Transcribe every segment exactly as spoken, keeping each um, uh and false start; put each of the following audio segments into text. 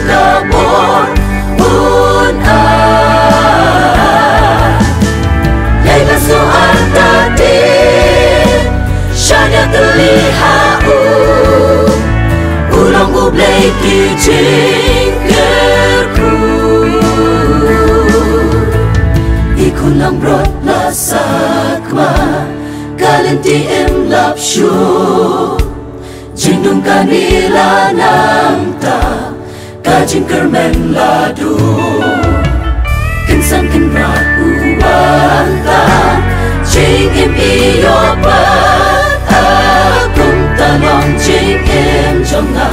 Ka bor un ai. Dei ba shu artatien shane tylli ha u. U long U Blei ki jingkyrkhu. I khun langbrot la sakma, ka lynti im lap shuh. Jingdum kane la nangta, ka jingkyrmen la dum. Kynsan kynrad u wan ta, jingim i ïoh pat, a kumta long jingim jong nga.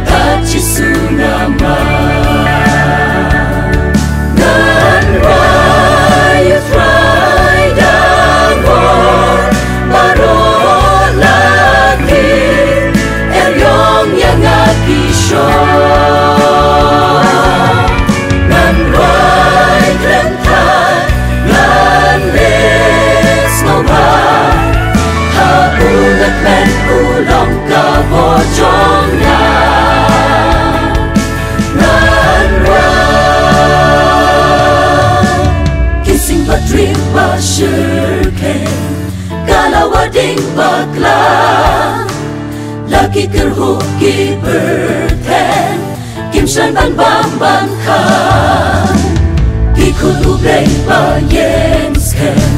Ka Jisu namar. Ngan rai ïa U Trai da bor baroh la ki, er ïong ïa nga ki shong. Ngan rai kren than, ngan leh sngewbha, ha u na kmen u long ka bor jong nga. Ngan rai ki sing ba triem ba shyrkhei, ka la wading bakla, la ki kyrhuh ki pyrthei, kim shym ban bam ban kha. Ki khun U Blei ba ïeng skhem,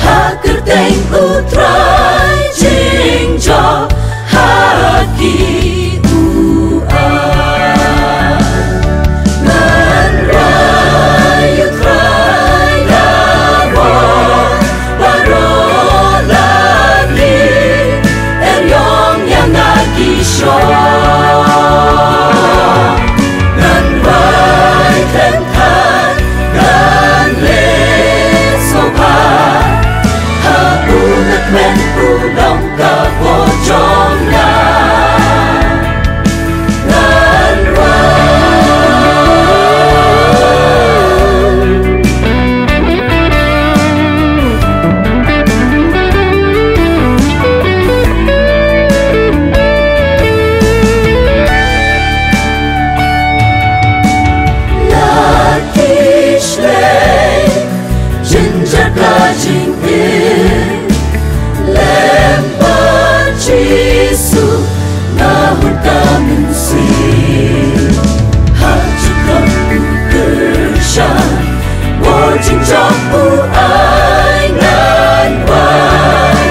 ha kyrteng U Trai jingjop ha ki u ai. Ngan rai ïa U Trai da bor baroh la ki, er ïong ïa nga ki shong. Ngan rai kren than, ngan leh sngewbha, ha u na kmen u long ka bor jong nga. Ngan rai. La ki shlei, jynjar ka jingim, lem bad Jisu, na hun ka mynsiem. Ha jingkyrkhu kyrshan, bor jingjop u ai, ngan wai,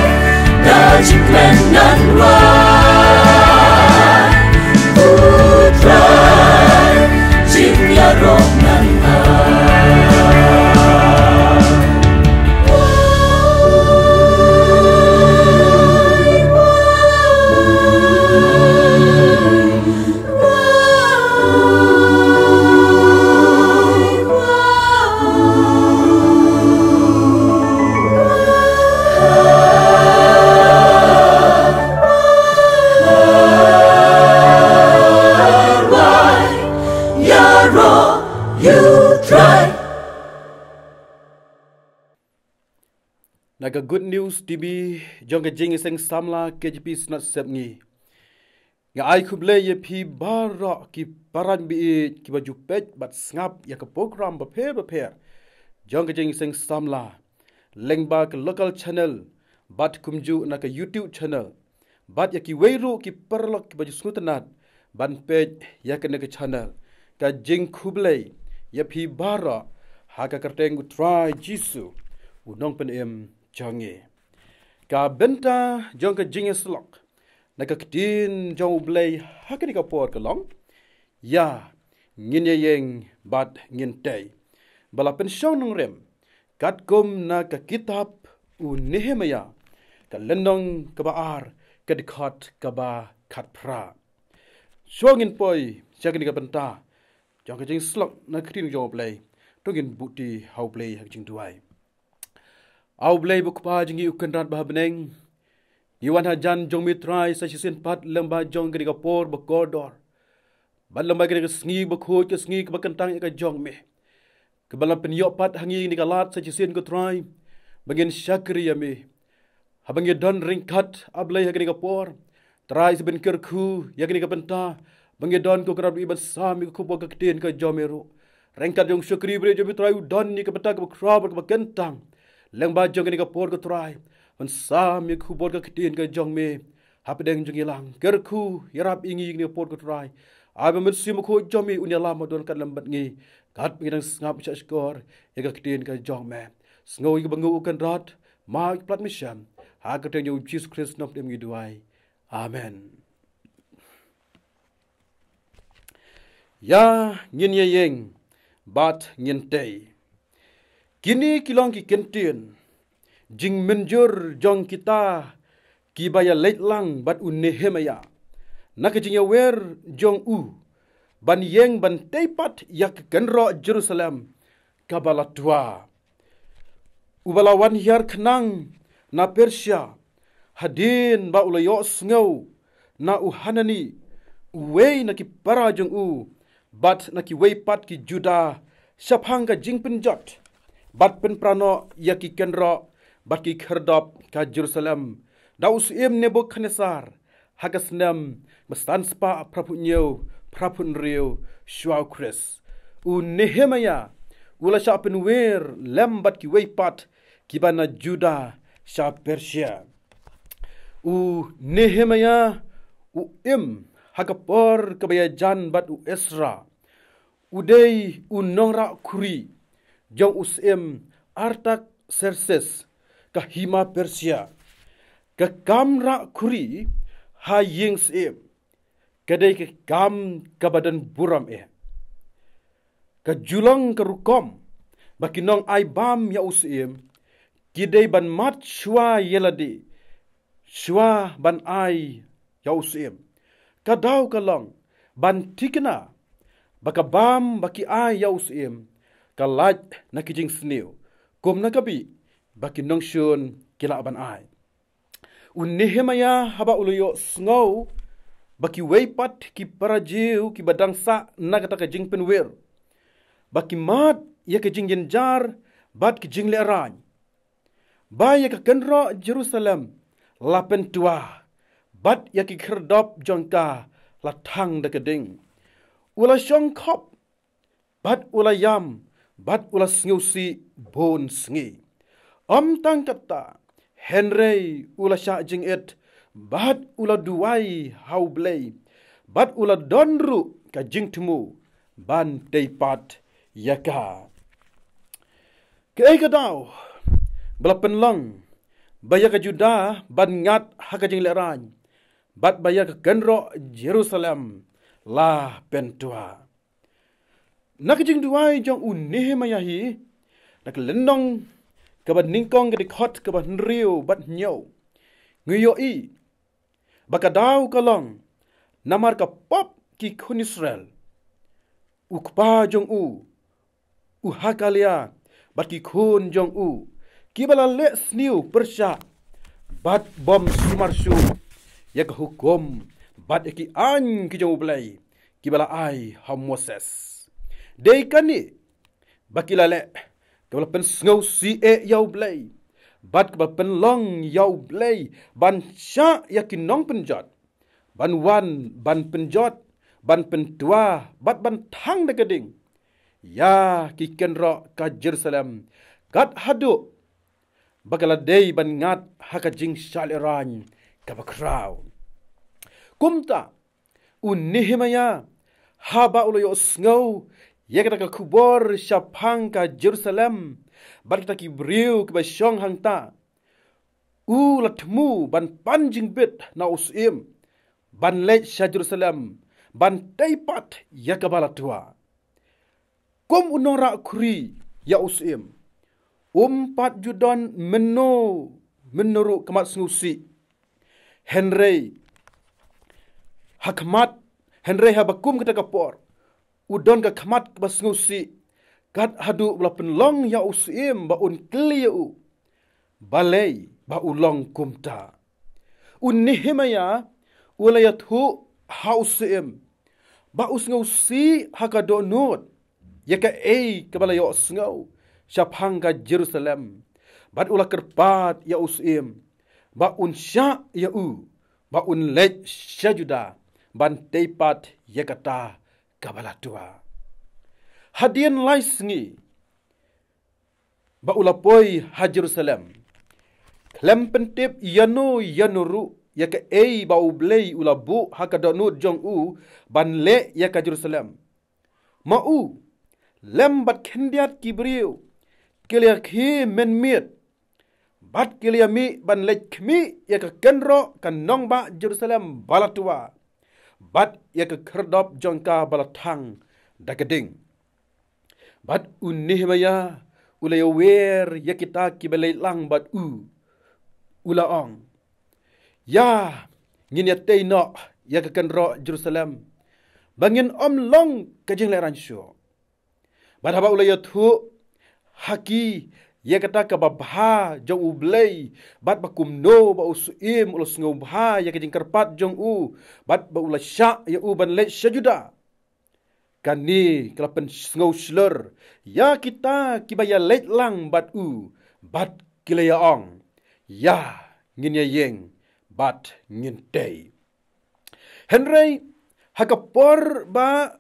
da jingkmen ngan wai. U Trai jingïaroh ngan ai. Na ka Good News T V, jong ka Jingïaseng Samla K J P Synod Sepngi. Nga ai khublei ïa phi baroh ki para baieit kiba ju peit bad sngap ïa ka program bapher bapher jong ka Jingïaseng Samla, lyngba ka local channel bad kumjuh na ka YouTube channel, bad ïa kiwei ruh ki paralok kiba ju sngewtynnat ban peit ïa kane ka channel. Ka jingkhublei ïa phi baroh ha ka kyrteng U Trai Jisu, U Nongpynim jong ngi. Ka bynta jong ka jingïasyllok na ka ktien jong U Blei ha kane ka por ka long, ïa ngin ïaïeng bad ngin tei, ba la pynshong nongrim katkum na ka kitab u Nehemaïah, ka lynnong kaba ar, ka dkhot kaba khatphra. Shuwa ngin poi sha kane ka bynta jong ka jingïasyllok na ka ktien jong U Blei, to ngin buhti ha U Blei ha ka jingduwai. A U Blei ba U Kpa jong ngi U Kynrad ba ha bneng, ngi wan hajan jong Me Trai sa shisien pat lyngba jong kane ka por ba kordor, bad lyngba kane ka sngi ba khuid, ka sngi kaba kyntang ïa ka jong Me, kaba la pynïoh pat ha ngi kane ka lad sa shisien ko Trai, ba ngin shakri ïa Me. Haba ngi don ryngkat, A Blei, ha kane ka por, Trai, sa ban kyrkhu ïa kane ka bynta ba ngi don ko Kynrad ba i ban sam ïa ka khubor ka ktien ka jong me ruh. Ryngkat jong u shakri bri jong me Trai u don ïa ka bynta kaba khraw bad kaba kyntang lyngba jong kane ka por ko Trai, ban sam ïa ka khubor ka ktien ka jong me hapdeng jong ngi lang. Kyrkhu ïarap ïa ngi ïa kane ka por ko Trai. Ai ba Mynsiem Bakhuid jong me un ïalam haduh katta lem bad ngi, katba ngi dang sngap shahshkor ïa ka ktien ka jong me. Sngew ïa kaba ngi u Kynrad, map ïa ka palat mynsiem, ha ka kyrteng jong u Jisu Khrist nongpynim ngi duwai. Amen. Ïa ngin ïa ïeng bad ngin tei. Kine ki long ki kyntien jingmynjur jong kita kiba ïaleit lang bad u Nehemiah na ka jingïawer jong u ban ïeng ban tei pat ïa ka kynroh Jerusalem kaba la twa. Uba la wan hiar khnang na Persia, hadien ba u la ïohsngew na u Hanani, uwei na ki para jong u, bad na kiwei pat ki Judah, shaphang ka jingpynjot bad pynpra noh ïa ki kynroh bad ki khyrdop ka Jerusalem da u syiem Nebukhadnessar, ha ka snem ba san spah phra phew hynñiew, phra phew hynriew shuwa u Khrist. U Nehemiah u la shah pynwer lem bad kiwei pat kiba na Judah sha Persia. U Nehemiah u im ha ka por kaba ïajan bad u Ezra. U dei u nongrah khuri jong u syiem Artaxerxes ka hima Persia. Ka kam rah khuri ha ïing syiem ka dei ka kam kaba don burom eh. Ka ju long ka rukom ba ki nong ai bam ïa u syiem ki dei ban mad shuwa ïa lade shuwa ban ai ïa u syiem. Ka daw ka long ban thikna ba ka bam ba ki ai ïa u syiem ka lait na ki jingsniew, kum na ka bih ba ki nongshun ki lah ban ai. U Nehemiah haba u la ïohsngew ba kiwei pat ki para Jiw kiba dang sah na kata ka jingpynwer ba ki mad ïa ka jingjynjar bad ka jinglehrain, ba ïa ka kynroh Jerusalem la pyntwa, bad ïa ki khyrdop jong ka la thang da ka ding. U la shong khop, bad u la ïam, bad u la sngewsih bun sngi. Ym tang katta, hynrei u la shah jingit, bad u la duwai ha U Blei, bad u la don ruh ka jingthmu ban tei pat ïa ka. Kaei ka daw ba la pynlong ba ïa ka Judah ban ngat ha ka jinglehrain, bad ba ïa ka kynroh Jerusalem la pyntwa? Na ka jingduwai jong u Nehemiah hi, na ka lynnong kaba nyngkong ka dkhot kaba hynriew bad hynñiew, ngi ïohi ba ka daw ka long namar ka pop ki khun Israel. U kpa jong u, u Hakalia, bad ki khun jong u, kiba la leh sniew pyrshah bad bym sumar shuh ïa ka hukum bad ïa ki aiñ ki jong U Blei kiba la ai ha u Moses. Dei kane ba ki la leh kaba la pynsngewsih eh ïa U Blei, bad kaba la pynlong ïa U Blei ban shah ïa ki nongpynjot ban wan ban pynjot, ban pyntwa, bad ban thang da ka ding ïa ki kynroh ka Jerusalem, kat haduh ba ka la dei ban ngat ha ka jingshah lehrain kaba khraw. Kumta u Nehemiah, haba u la ïohsngew ïa kata ka khubor shaphang ka Jerusalem bad kita ki briew kiba shong hangta, u la thmu ban pan jingbit na u syiem ban leit sha Jerusalem ban tei pat ïa kaba la twa. Kum u nongrah khuri ïa u syiem, um pat ju don mynno mynno ruh ka mat sngewsih. Hynrei ha khmat, hynrei haba kum kata ka por, u don ka khmat kaba sngewsih, kat haduh ba la pynlong ïa u syiem ba un kylli ïa u balei ba u long kumta. U Nehemiah u la ïathuh ha u syiem ba u sngewsih ha ka dohnud ïa kaei kaba la ïohsngew shaphang ka Jerusalem, bad u la kyrpad ïa u syiem ba un shah ïa u ba un leit sha Judah ban tei pat ïa kata kaba la twa. Hadien lai sngi ba u la poi ha Jerusalem, khlem pyntip ïano ïano ruh ïa kaei ba U Blei u la buh ha ka dohnud jong u ban leh ïa ka Jerusalem. Ma u, lem bad khyndiat ki briew, ki la ïakhie mynmiet bad ki la ïamih ban leit khmih ïa ka kynroh ka nongbah Jerusalem ba la twa, bad ïa ka khyrdop jong ka ba la thang da ka ding. Bad u Nehemaïah u la ïawer ïa kita kiba leit lang bad u, u la ong, ïa, ngin ïatei noh ïa ka kynroh Jerusalem ba ngin ym long ka jinglehrain shuh. Bad haba u la ïathuh ha ki ïa kata kaba bha jong U Blei, bad ba kumno ba u syiem u la sngewbha ïa ka jingkyrpad jong u, bad ba u la shah ïa u ban leit sha Judah, kane ka la pynsngew shlur ïa kita kiba ïaleit lang bad u, bad ki la ïa ong, ïa, ngin ïa ïeng bad ngin tei. Hynrei ha ka por ba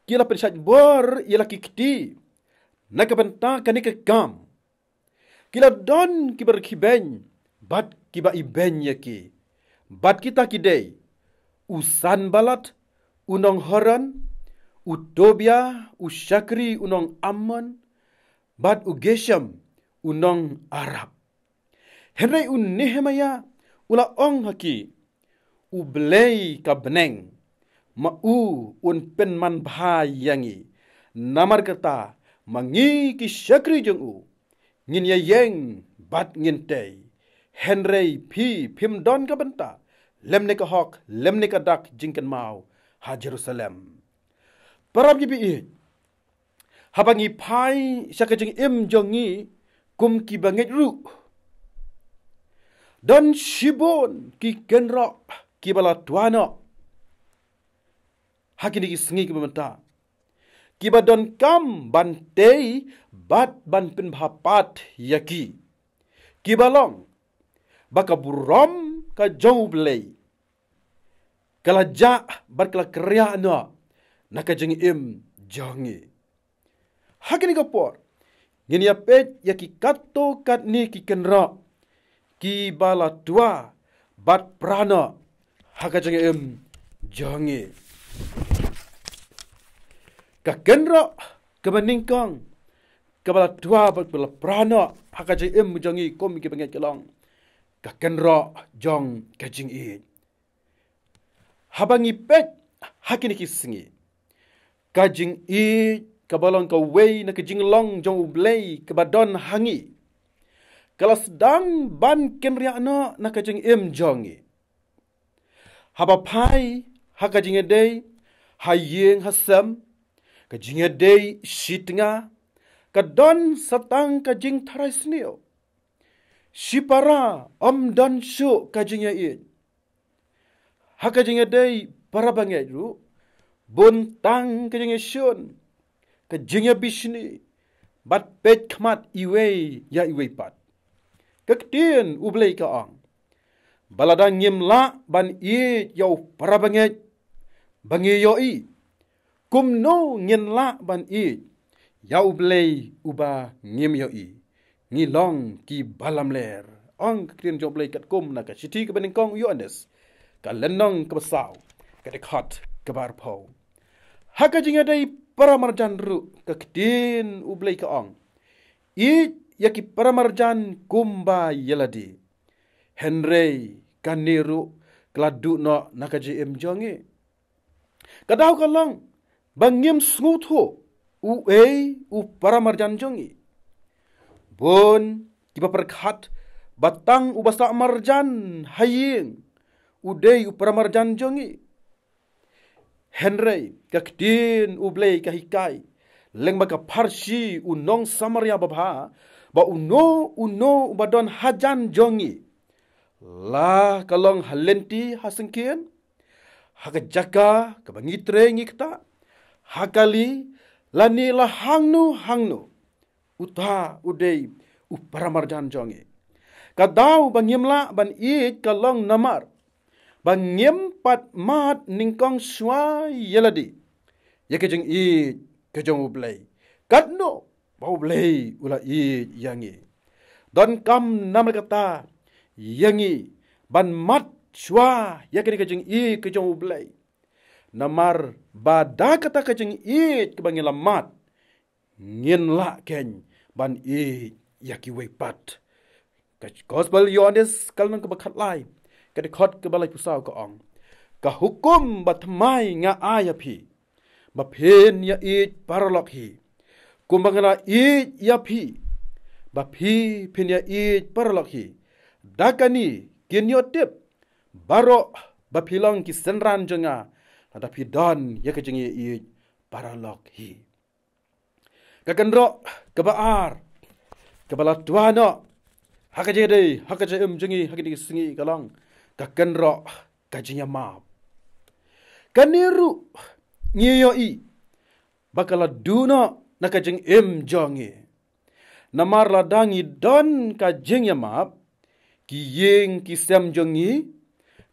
ki la pynshait bor ïa la ki kti na ka bynta kane ka kam, ki la don kiba rkhie beiñ bad kiba ibeiñ ïa ki. Bad kita ki dei u Sanballat u nong Horon, u Tobia u shakri u nong Ammon, bad u Geshem u nong Arab. Hynrei u Nehemaïah u la ong ha ki, U Blei ka bneng, ma u un pynman bha ïa ngi. Namar kata, ma ngi ki shakri jong u, ngin ïa ïeng bad ngin tei. Hynrei phi phim don ka bynta lymne ka hok lymne ka dak jingkynmaw ha Jerusalem. Para bangeit, haba ngi phai sha ka jingim jong ngi kum ki bangeit ruh, don shibun ki kynroh kiba la twa noh ha kine ki sngi kiba mynta, kiba donkam ban tei bad ban pynbha pat ïa ki, kiba long ba ka burom ka jong U Blei ka la jah bad ka la kriah noh na ka jingim jong ngi. Ha kane ka por, ngin ïa peit ïa ki katto katne ki kynroh kiba la twa bad pra noh ha ka jingim jong ngi. Ka kynroh kaba nyngkong kaba la twa bad kaba la pra noh ha ka jingim jong ngi kum ki bangeit ka long ka kynroh jong ka jingïeit. Haba ngi peit ha kine ki sngi, ka jingïeit kaba long kawei na ka jinglong jong U Blei kaba don ha ngi, ka la sdang ban kynriah noh na ka jingim jong ngi. Haba phai ha ka jingïadei ha ïing ha sem, ka jingïadei shi tnga, ka don sa tang ka jingtharai sniew. Shipara ym don shuh ka jingïaieit. Ha ka jingïadei para bangeit ruh, bun tang ka jingïashun, ka jingïabishni bad peit khmat iwei ïa iwei pat. Ka ktien U Blei ka ong, ba lada ngim lah ban ïeit ïa u para bangeit ba ngi ïohi, kumno ngin lah ban ïeit ïa U Blei uba ngim ïohi? Ngi long kiba lamler, ong ka ktien jong U Blei katkum na ka shithi kaba nyngkong u Ïoannis, ka lynnong kaba saw, ka dkhot kaba arphew. Ha ka jingïadei para marjan ruh ka ktien U Blei ka ong, ïeit ïa ki para marjan kumba ïa lade. Hynrei kane ruh ka la duh noh na ka jingim jong ngi. Ka daw ka long ba ngim sngewthuh uei u para marjan jong ngi. Bun kiba pyrkhat ba tang uba sah marjan ha ïing u dei u para marjan jong ngi. Hynrei ka ktien U Blei ka hikai lyngba ka pharshi u nong Samaria babha, ba uno uno uba don hajan jong ngi, la ka long ha lynti ha syngkien, ha ka jaka kaba ngi trei ngi ktah, ha kali, lane la hangno hangno, uta u dei u para marjan jong ngi. Ka daw ba ngim lah ban ïeit ka long namar ba ngim pat mad nyngkong shuwa ïa lade ïa ka jingïeit ka jong U Blei, katno ba U Blei u la ïeit ïa ngi. Donkam namar kata ïa ngi ban mad shuwa ïa kane ka jingïeit ka jong U Blei. Namar ba da kata ka jingïeit kaba ngi la mad, ngin lah keiñ ban ïeit ïa kiwei pat. Ka Gospel Ïohannes ka lynnong kaba khatlai, ka dkhot kaba laiphew saw ka ong: Ka hukum bathymmai nga ai ïa phi, ba phin ïa ïeit paralok hi. Kumba nga la ïeit ïa phi, ba phi phin ïa ïeit paralok hi. Da kane kin ïoh tip baroh ba phi long ki synran jong nga, lada phi don ïa ka jingïeit paralok hi. Ka kynroh kaba ar kaba la twa noh ha ka jingïadei ha ka jingim jong ngi ha kine ki sngi ka long ka kynroh ka jingïamap. Kane ruh ngi ïohi ba ka la duh noh na ka jingim jong ngi. Namar lada ngi don ka jingïamap, ki ïing ki sem jong ngi,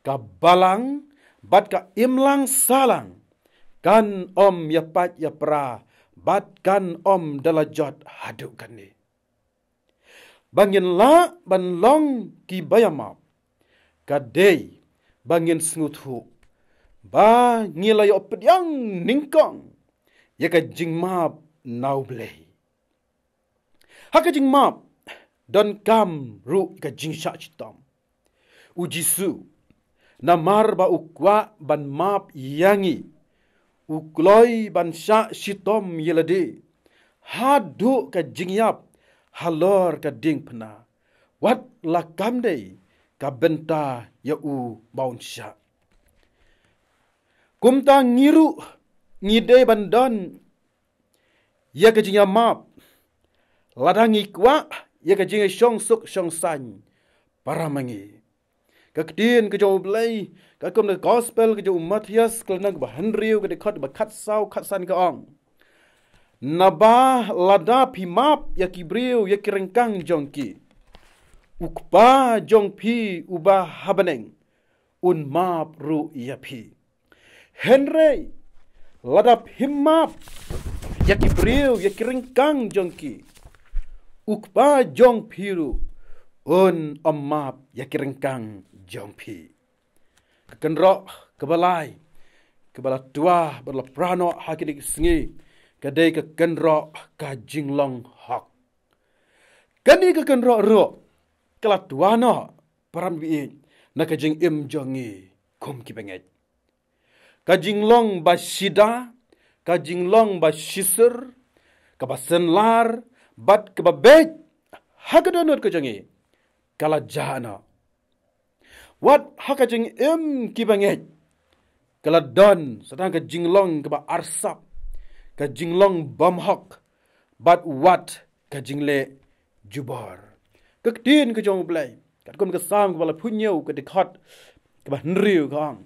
ka balang bad ka imlang sahlang, kan ym ïa pait ïa pra bad kan ym da la jot haduh kane. Ba ngin lah ban long kiba ïamap, ka dei ba ngin sngewthuh ba ngi la ïoh pdiang nyngkong ïa ka jingmap na U Blei. Ha ka jingmap donkam ruh ka jingshah shitom. U Jisu, namar ba u kwah ban map ïa ngi, u kloi ban shah shitom ïa lade haduh ka jingïap halor ka diengphna, wat la kam dei ka bynta ïa u ba un shah. Kumta ngi ruh ngi dei ban don ïa ka jingïamap lada ngi kwah ïa ka jingïashong suk shong saiñ para ma ngi. Ka ktien ka jong U Blei, ka kum na ka Gospel ka jong u Mathaios ka lynnong kaba hynriew ka dkhot ba khatsaw khatsan ka ong: Naba lada phi map ïa ki briew ïa ki ryngkang jong ki, U Kpa jong phi uba ha bneng un map ruh ïa phi. Hynrei lada phim map ïa ki briew ïa ki ryngkang jong ki, U Kpa jong phi ruh un ym map ïa ki ryngkang jong phi. Ka kynroh kaba lai kaba la twa bad la pra noh ha kine ki sngi, ka dei ka kynroh ka jinglong hok. Kane ka kynroh ruh ka la twa noh, para baieit, na ka jingim jong ngi kum ki bangeit. Ka jinglong ba shida, ka jinglong ba shisur, kaba synlar bad kaba beit ha ka dohnud ka jong ngi ka la jah noh. Wat ha ka jingim ki bangeit ka la don sa tang ka jinglong kaba arsap, ka jinglong bymhok bad wat ka jingleh jubor. Ka ktien ka jong U Blei katkum ka Salm kaba laiphew hynñiew ka dkhot kaba hynriew ka ong: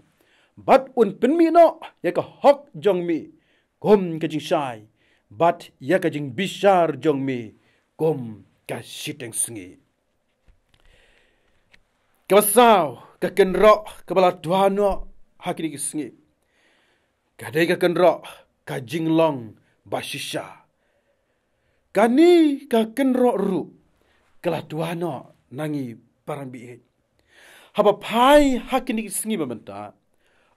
Bad un pynmih noh ïa ka hok jong me kum ka jingshai, bad ïa ka jingbishar jong me kum ka shiteng sngi. Kaba saw, ka kynroh kaba la twa noh ha kine ki sngi ka dei ka kynroh ka jinglong ba shisha. Kane ka kynroh ruh ka la twa noh na ngi, para baieit. Haba phai ha kine ki sngi ba mynta,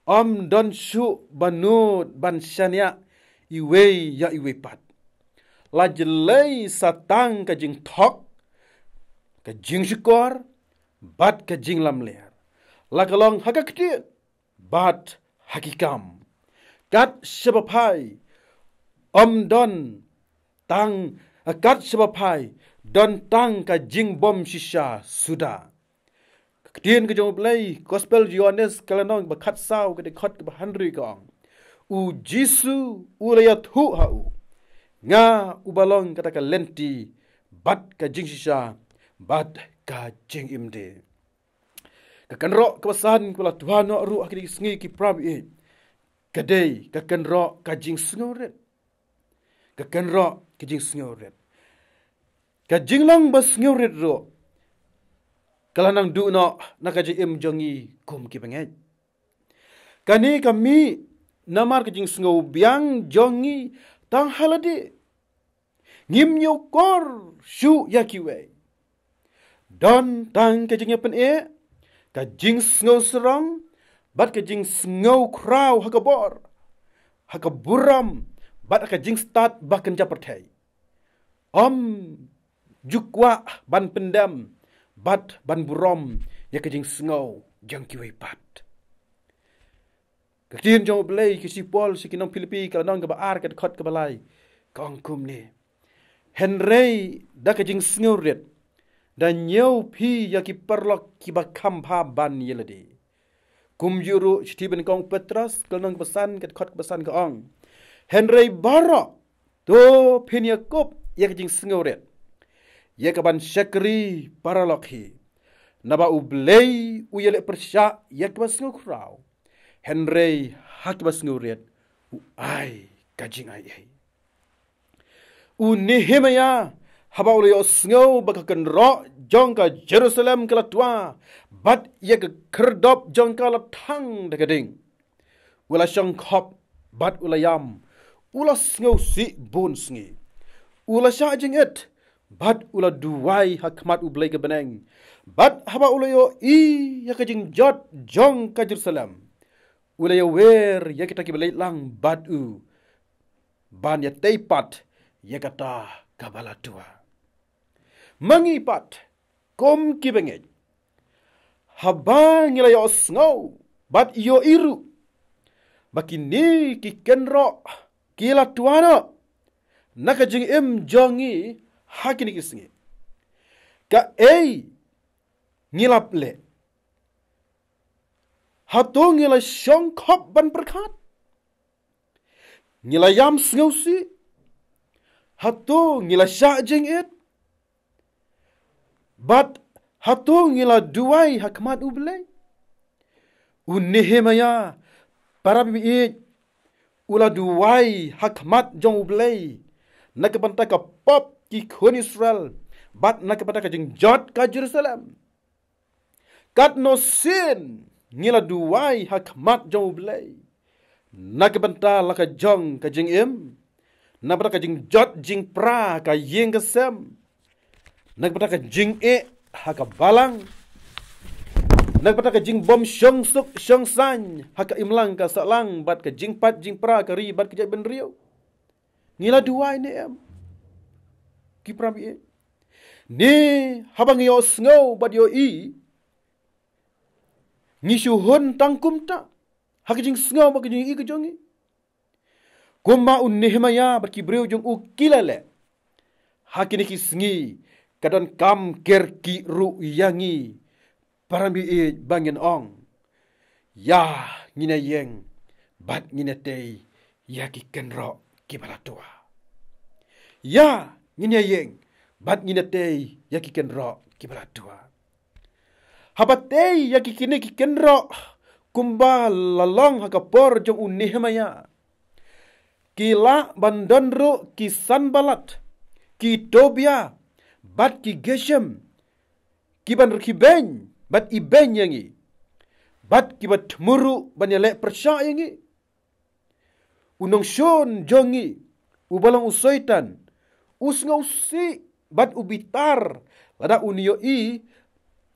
ym don shuh ba nud ban shaniah iwei ïa iwei pat. La jlei sa tang ka jingthok, ka jingshukor bad ka jinglamler, la ka long ha ka ktien bad ha ki kam. Kat shaba phai ym don tang, kat shaba phai don tang ka jingbym shisha suda. Ka ktien ka jong U Blei, Gospel Ïohannes ka lynnong ba khatsaw ka dkhot kaba hynriew ka ong: U Jisu u la ïathuh ha u: Nga uba long kata ka lynti bad ka jingshisha bad ka jingim de. Ka kynroh kaba san kaba la twa noh ruh ha kine ki sngi, ki para baieit, ka dei ka kynroh ka jingsngewrit. Ka kynroh ka jingsngewrit. Ka jinglong ba sngewrit ruh ka la nang duh noh na ka jingim jong ngi kum ki bangeit. Kane ka mih namar ka jingsngew biang jong ngi tang ha lade. Ngim ñiewkor shuh ïa kiwei. Don tang ka jingïapyneh, ka jingsngew sarong, bad ka jingsngew khraw ha ka bor, ha ka burom, bad ha ka jingstad ba kynja pyrthei. Ym ju kwah ban pyndem bad ban burom ïa ka jingsngew jong kiwei pat. Ka ktien jong U Blei, ka shithi Paul sha ki nong Philippi, ka lynnong kaba ar, ka dkhot kaba lai, ka ong kumne: Hynrei da ka jingsngewrit da ñiew phi ïa ki paralok kiba kham bha ban ïa lade. Kumjuh ruh shithi ba nyngkong Petros, ka lynnong kaba san, ka dkhot kaba san, ka ong: Hynrei baroh to phin ïakup ïa ka jingsngewrit, ïa kaban shakri paralok hi. Naba U Blei u ïaleh pyrshah ïa kiba sngew khraw, hynrei ha kiba sngewrit u ai ka jingaiei. U Nehemaïa, haba u la ïohsngew ba ka kynroh jong ka Jerusalem ka la twa, bad ïa ka khyrdop jong ka la thang da ka ding, u la shongkhop bad u la ïam, u la sngewsih bun sngi, u la shah jingit, bad u la duwai ha khmat U Blei ka bneng. Bad haba u la ïohi ïa ka jingjot jong ka Jerusalem, u la ïawer ïa kita kiba leit lang bad u ban ïatei pat ïa kata kaba la twa. Ma ngi pat kum ki bangeit, haba ngi la ïohsngew bad ïohi ruh ba kine ki kynroh ki la twa noh na ka jingim jong ngi ha kine ki sngi, kaei ngi la leh? Hato ngi la shongkhop ban pyrkhat? Ngi la ïam sngewsih? Hato ngi la shah jingit? Bad hato ngi la duwai ha khmat U Blei? U Nehemaïa, para baieit, u la duwai ha khmat jong U Blei na ka bynta ka pop ki khun Israel, bad na ka bynta ka jingjot ka Jerusalem. Katno sien ngi la duwai ha khmat jong U Blei na ka bynta la ka jong ka jingim, na ka bynta ka jingjot jingpra ka ïing ka sem, na ka bynta ka jingeh ha ka balang, na ka bynta ka jingbym shongsuk shongsaiñ ha ka imlang ka sahlang, bad ka jingpait jingpra ka ri bad ka jaitbynriew. Ngi la duwai ne em, ki para baieit? Ne haba ngi ïohsngew bad ïohi, ngi shu hun tang kumta ha ka jingsngew bad ka jingïohi ka jong ngi, kumba u Nehemaïa bad ki briew jong u ki la leh? Ha kine ki sngi ka donkam kyrkieh ruh ïa ngi, para baieit, ba ngin ong: Ïa, ngin ïeng bad ngin ïatei ïa ki kynroh kiba la twa. Ïa, ngin ïeng bad ngin ïatei ïa ki kynroh kiba la twa. Haba tei ïa ki kine ki kynroh kumba la long ha ka por jong u Nehemaïa, ki lah ban don ruh ki Sanballat, ki Tobia, bad ki Geshem, kiban rkhie beiñ bad ibeiñ ïa ngi, bad kiba thmu ruh ban ïaleh pyrshah ïa ngi. U nongshun jong ngi, uba long u Soitan, u sngewsih bad u bitar lada un ïohi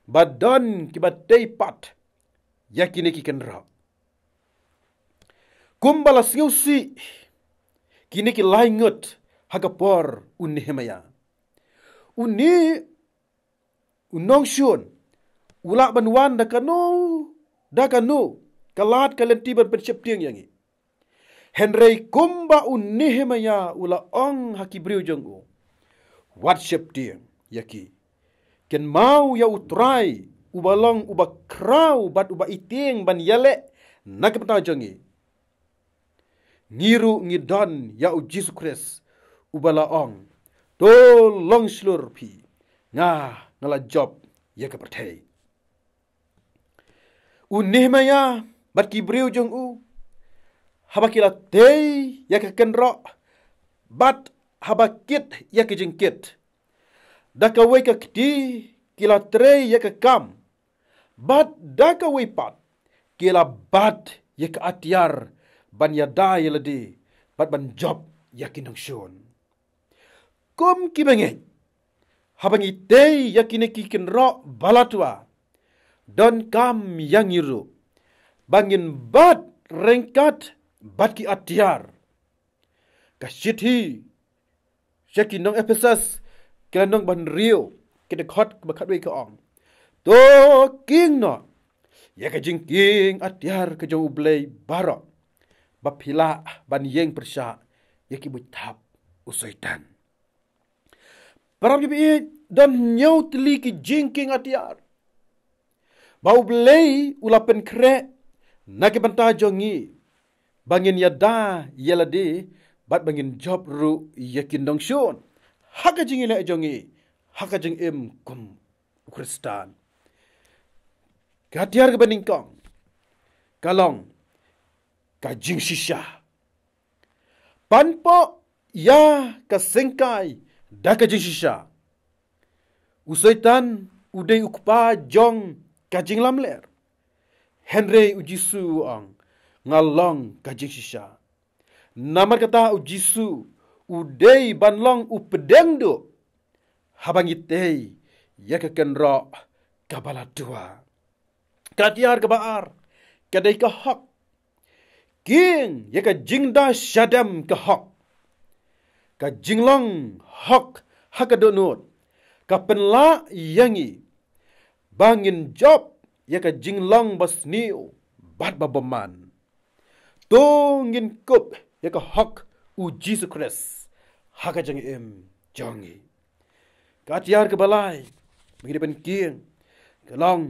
ba don kiba tei pat ïa kine ki kynroh. Kumba la sngewsih kine ki lai ngut ha ka por u Nehemaïa, une u nongshun u lah ban wan da kano da kano ka lad ka lynti ban pynsheptieng ïa ngi. Hynrei kumba u Nehemaïa u la ong ha ki briew jong u: Wat sheptieng ïa ki. Kynmaw ïa U Trai, uba long uba khraw bad uba ïeng ban ïaleh na ka bynta jong ngi. Ngi ruh ngi don ïa U Jisu Khrist, uba la ong: To long shlur phi, nga, nga la jop ïa ka pyrthei. U Nehemaïa bad ki briew jong u, haba ki la tei ïa ka kynroh bad haba kit ïa ka jingkit, da kawei ka kti ki la trei ïa ka kam, bad da kawei pat ki la bat ïa ka atiar ban ïada ïa lade bad ban jop ïa ki nongshun. Kum ki bangeit, haba ngi tei ïa kine ki kynroh balatwa, donkam ïa ngi ruh ba ngin bat ryngkat bad ki atiar. Ka shithi sha ki nong Ephesus, ka lynnong ba hynriew, ka dkhot ba khatwei ka ong: To kieng noh ïa ka jingkieng atiar ka jong U Blei baroh, ba phi lah ban ïeng pyrshah ïa ki buit thap u Soitan. Para bangeit, don hynñiew tylli ki jingkieng atiar ba U Blei u la pynkhreh na ki bynta jong ngi, ba ngin ïada ïa lade bad ba ngin jop ruh ïa ki nongshun ha ka jingïaleh jong ngi, ha ka jingim kum u Khristan. Ka atiar kaba nyngkong ka long ka jingshisha. Pan poh ïa ka syngkai da ka jingshisha. U Soitan u dei u kpa jong ka jinglamler. Hynrei U Jisu u ong, nga long ka jingshisha. Namar kata U Jisu u dei ban long u pdeng duh haba ngi tei ïa ka kynroh kaba la dua. Ka atiar kaba ar ka dei ka hok. Kieng ïa ka jingda shadem ka hok. Ka jinglong hok ha ka dohnud ka pynlah ïa ngi ba ngin jop ïa ka jinglong basniew bad ba bymman. To ngin kup ïa ka hok U Jisu Khrist ha ka jingim jong ngi. Ka atiar kaba lai ba ngi dei ban kieng ka long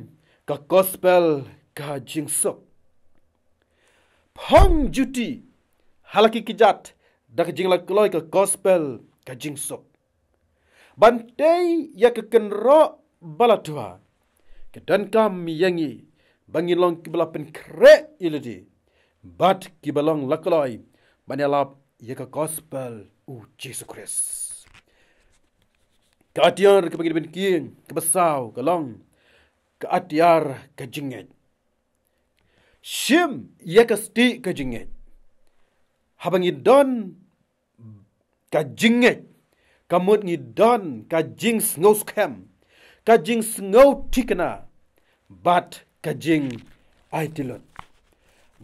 ka gospel ka jingsuk. Phong juti ha la ki kjat da ka jingla kloi ka gospel ka jingsuk. Ban tei ïa ka kynroh balatwa, ka donkam ïa ngi ba ngi long kiba la pynkhreh ïa lade bad kiba long la kloi ban ïalap ïa ka gospel U Jisu Khrist. Ka atiar kaba ngi dei ban kieng kaba saw ka long ka atiar ka jingngeit. Shim ïa ka stieh ka jingngeit. Haba ngi don ka jingngeit, ka mut ngi don ka jingsngew skhem, ka jingsngew thikna bad ka jingaiti lut.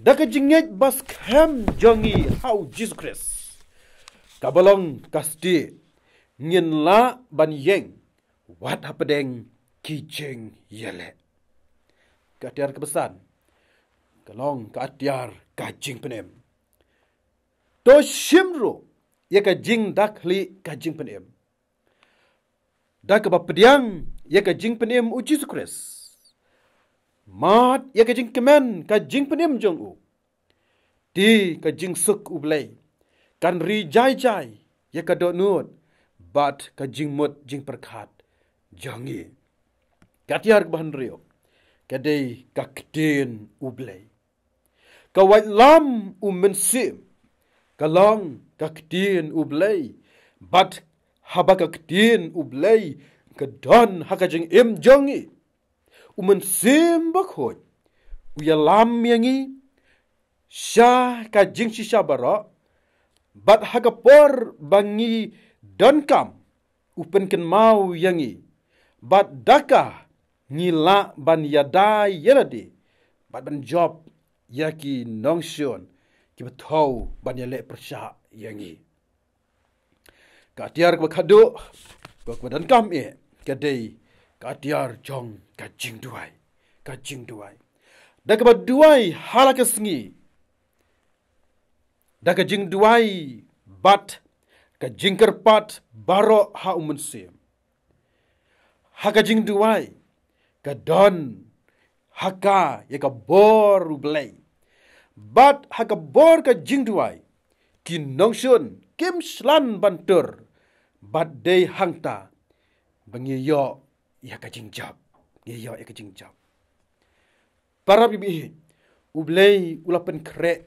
Da ka jingngeit ba skhem jong ngi ha U Jisu Khrist, kaba long ka stieh, ngin lah ban ïeng wat hapdeng ki jingïaleh. Ka atiar kaba san ka long ka atiar ka jingpynim. To shim ruh ïa ka jingda khlieh ka jingpynim da kaba pdiang ïa ka jingpynim U Jisu Khrist. Mad ïa ka jingkmen ka jingpynim jong u, te ka jingsuk U Blei kan ri jai jai ïa ka dohnud bad ka jingmut jingpyrkhat jong ngi. Ka atiar kaba hynriew ka dei ka ktien U Blei. Ka waitlam U Mynsiem ka long ka ktien U Blei. Bad haba ka ktien U Blei ka don ha ka jingim jong ngi, U Mynsiem Bakhuid u ïalam ïa ngi sha ka jingshisha baroh. Bad ha ka por ba ngi donkam, u pynkynmaw ïa ngi. Bad da ka ngi lah ban ïada ïa lade bad ban jop ïa ki nongshun kiba thew ban ïaleh pyrshah ïa ngi. Ka atiar kaba khadduh kaba donkam eh ka dei ka atiar jong ka jingduwai. Ka jingduwai da kaba duwai ha la ka sngi, da ka jingduwai bad ka jingkyrpad baroh ha U Mynsiem. Ha ka jingduwai ka don ha ka ïa ka bor U Blei. Bad ha ka bor ka jingduwai ki nongshun kim shlan ban tur. Bad dei hangta ba ngi ïoh ïa ka jingjop. Ngi ïoh ïa ka jingjop. Para bangeit, U Blei u la pynkhreh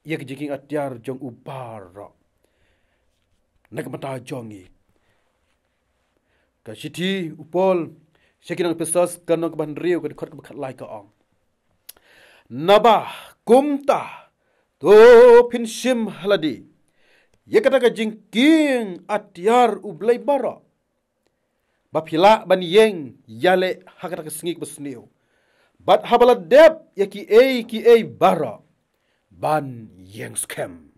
ïa ka jingkieng atiar jong u baroh na ka bynta jong ngi. Ka shithi u Paul sha ki nong Ephesus ka lynnong kaba hynriew ka dkhot kaba khatlai ka ong: Naba kumta, to phin shim ha lade ïa kata ka jingkieng atiar U Blei baroh, ba phi lah ban ïeng ïaleh ha kata ka sngi kaba sniew, bad haba la dep ïa kiei kiei baroh ban ïeng skhem.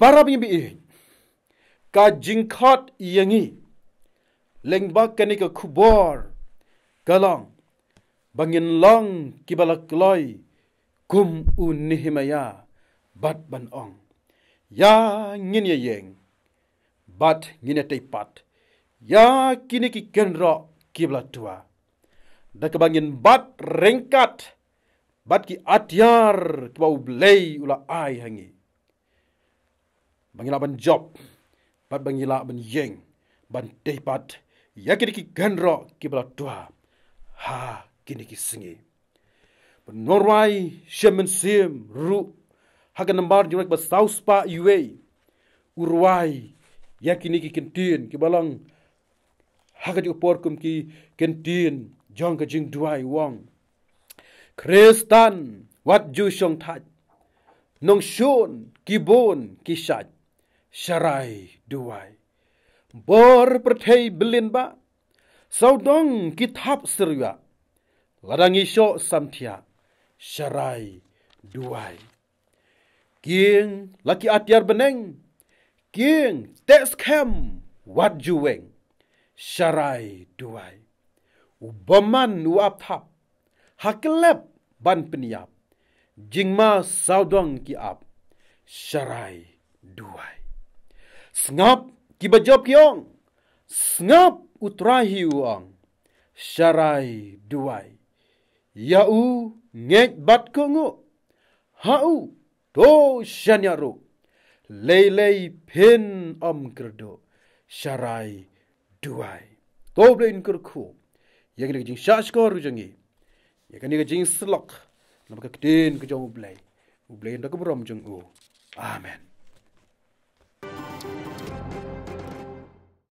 Para bangeit, ka jingkhot ïa ngi lyngba kane ka khubor ka long ba ngin long kiba la kloi kum u Nehemiah, bad ban ong, ïa ngin ïa ïeng bad ngin ïa tei pat ïa kine ki kynroh kiba la twa, da kaba ngin bat ryngkat bad ki atiar kiba U Blei u la ai ha ngi, ba ngi lah ban jop bad ba ngi lah ban ïeng ban tei pat ïa kine ki kynroh kiba la twa ha kine ki sngi. Bad u nongrwai Shem Mynsiem ruh, ha ka nambar jingrwai kaba saw spah uwei, u rwai ïa kine ki kyntien kiba long ha ka jingpor kum ki kyntien jong ka jingduwai, u ong: Khristan, wat ju shong thait, nongshun ki bun ki shait, sharai duwai. Bor pyrthei bylliñ bah, sawdong ki thap syrwiah, lada ngi shoh samthiah, sharai duwai. Kieng la ki atiar bneng, kieng teh skhem, wat ju weng, sharai duwai. U bymman u ap thap, ha ki lep ban pynïap, jingma sawdong ki ap, sharai duwai. Sngap kiba jop ki ong, sngap, U Trai hi u ong, sharai duwai. Ïa u ngeit bad kohnguh, ha u to shaniah ruh, lei lei phin ym kyrduh, sharai duwai. To U Blei un kyrkhu ïa kane ka jingshahshkor ka jong ngi, ïa kane ka jingsyllok, namar ka ktien ka jong U Blei. U Blei un da ka burom jong u. Amen.